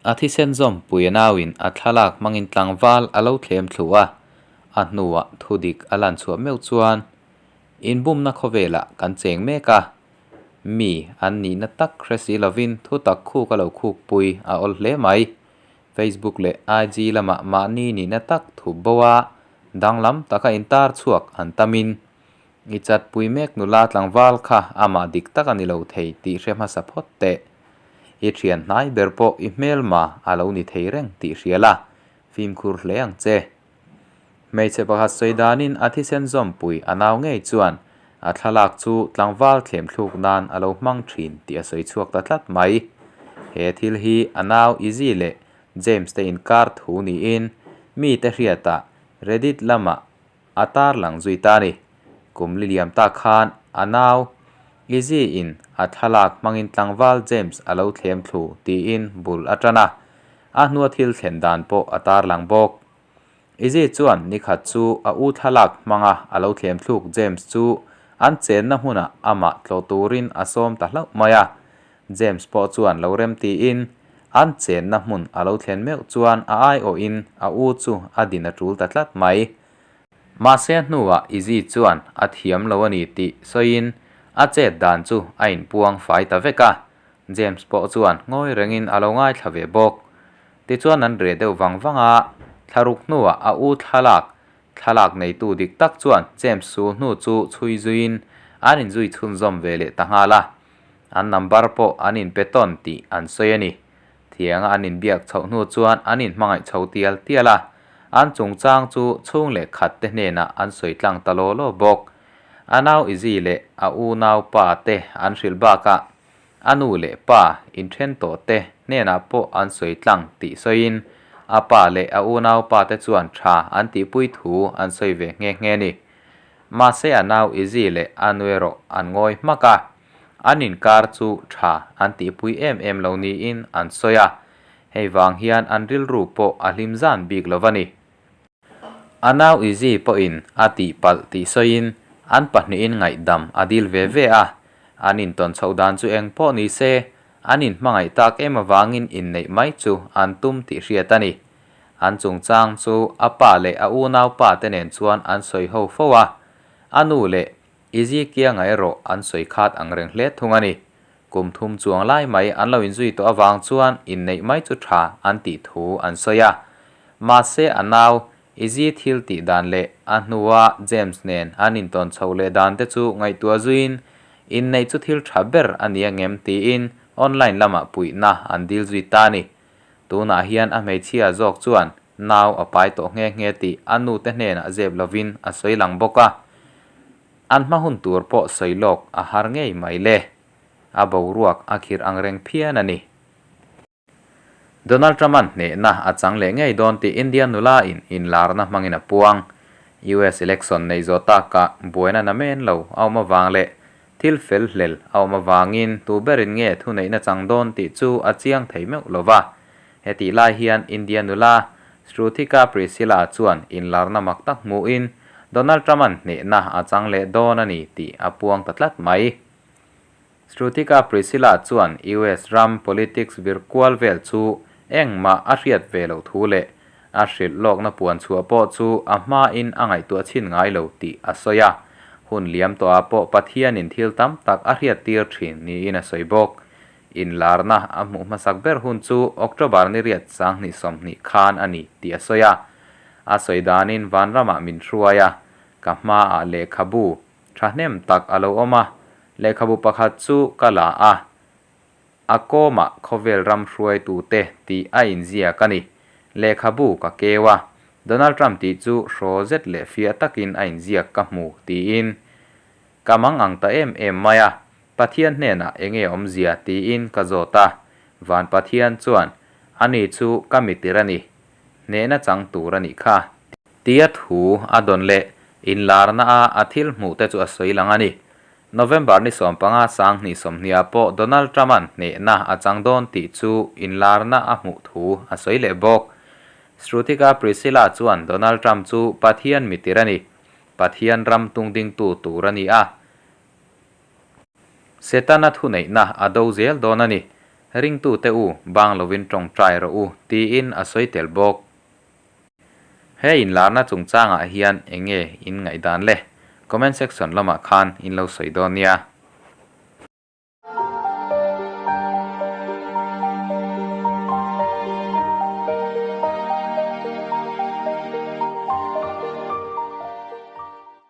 A thisen zawmpui a nauin a thlalak hmangin tlangval a lo thlem thlu a, a hnuah thudik a lan chhuah meuh chuan inbumna khawvelah kan cheng mek a, mi an nihna tak hre si lovin thutak khuk a lo khukpui a awl hle mai. Facebook leh IG lamah mahni nihna tak thup bo a, danglam taka intar chhuak an tamin I chatpui mek nula tlangval kha amah dik tak a ni lo thei tih hre hmasa phawt teh. I thian hnai ber pawh i hmelma a lo ni thei reng tih hria la, fimkhur hle ang che. Hmeichhe pakhat sawi danin a thisen zawmpui a nau ngei chuan a thlalak chu tlangval thlem thluk nan a lo hmang thin tih a sawi chhuak ta tlat mai. He thil hi a nau Izzy leh James te inkar thu niin mite hriatah Reddit lamah A tarlang zui ta a ni. Kum li liam tak khan a nau Izzy in a thlalak hmangin tlangval James a lo thlem thlu tiin bul a tan a, a hnua thil thlen dan pawh a tarlang bawk. Izzy chuan nikhat chu a u thlalak hmanga a lo thlem thluk James chu an chenna hmunah amah tlawh turin a sawm ta hlauh mai a. James pawh chuan lo rem tiin an chenna hmun a lo thlen meuh chuan a aiawhin a u chu a din a tul ta tlat mai. Mahse a hnuah Izzy chuan a thiam lo a ni tih sawiin a chet dan chu a inpuang fai ta vek a, James pawh chuan ngawi rengin a lo ngaithla ve bawk. Tichuan an reh deuh vang vang a, thlaruk hnuah a u thlalak, thlalak neitu dik tak chuan James sul hnu chu chhui zuiin an inzui chhunzawm ve leh ta nghal a, an number pawh an inpe tawn tih an sawi a ni. Thianga an inbiak chhoh hnu chuan an inhmangaih chho tial tial a, an chungchang chu chhung leh khat te hnenah an sawi tlang ta law law bawk. A nau Izzy leh a unau pa te an hrilh bakah a nu leh pa inthen tawh te hnenah pawh an sawi tlang tih sawiin a pa leh a unau pa te chuan tha an tihpui thu an sawi ve nghe nghe a ni. Mahse a nau Izzy leh a nu erawh an ngawi hmak a. An inkar chu tha an tihpui em em lo niin an sawi a, hei vang hian an rilru pawh a hlim zan bik lo va ni. A nau Izzy pawhin a tihpalh tih sawiin an pahnihin ngaihdam a dil ve ve a, an intawn chhoh dan chu eng pawh ni se, an inhmangaih tak em avangin inneih mai chu an tum tih hriat a ni. An chungchang chu a pa leh a unaupa te nen chuan an sawi ho fo a, a nu leh Izzy kianga erawh an sawi khat ang reng hle thung a ni. Kum thum chuang lai mai an lo inzui tawh avang chuan inneih mai chu tha an tih thu an sawi a. Mahse a nau Izzy thil tih dan leh a hnua James nen an intawn chhoh leh dan te chu ngaihtuah zuiin inneih chu thil tha ber a ni angem tiin online lamah puihna an dil zui ta a ni. Tunah hian a hmeichhia zawk chuan nau a pai tawh nghe nghe tih a nute hnenah zep lovin a sawi lang bawk a. An hma hun tur pawh sawi lawk a har ngei mai le. A boruak a khirh ang reng phian a ni. Donald Trump-a'n hnehna a chang leh ngei dawn tih India nula in inlarna hmangin a puang. US election neih zawh takah buaina namen lo a awm avang leh Thil fel hlel a awm avangin tu berin nge thuneihna chang dawn tih chu a chiang thei meuh lo va. Hetih lai hian India nula Shruthika Priscilla chuan inlarna mak tak hmuhin Donald Trump-a'n hnehna a chang leh dawn a ni tih a puang ta tlat mai. Shruthika Priscilla chuan US ram politics vir kual vel chu engmah a hriat ve loh thu leh a hrilh lawkna puan chhuah pawh chu a hmain a ngaihtuah chhin ngai lo tih a sawi a. Hun liam tawhah pawh Pathianin thil tam tak a hriattir thin niin a sawi bawk. Inlarna a hmuh hmasak ber hun chu October ni riat sanghnih sawmhnih khan a ni tih a sawi a. A sawi danin vanramah min hruai a, ka hmaah lehkhabu thahnem tak a lo awm a, lehkhabu pakhat chu ka la a. A kawmah khawvel ram hruaitute tih a inziak a ni. Lehkhabu ka keu a, Donald Trump tih chu hraw zet leh fiah takin a inziak ka hmu, tiin. Ka mang ang ta em em mai a, Pathian hnenah enge awmzia tiin ka zawt a, Van Pathian chuan, Ani chu ka mitir a ni, hnehna chang tur a nih kha, tia thu a dawn leh inlarna a a thil hmuh te chu a sawi lang a ni. November ni 15 2020 ah pawh Donald Trump-a'n hnehna a chang dawn tih chu inlarna a hmuh thu a sawi leh bawk. Shruthika Priscilla chuan Donald Trump chu Pathian mitir a ni. Pathian ram tungdingtu tur a ni a. Setana thuneihna a do zel dawn a ni. Ringtute u, bang lovin tawngtai rawh u, tiin a sawi tel bawk. He inlarna chungchangah hian eng nge in ngaihdan le? Comment section lamah khan in lo sawi dawn nia.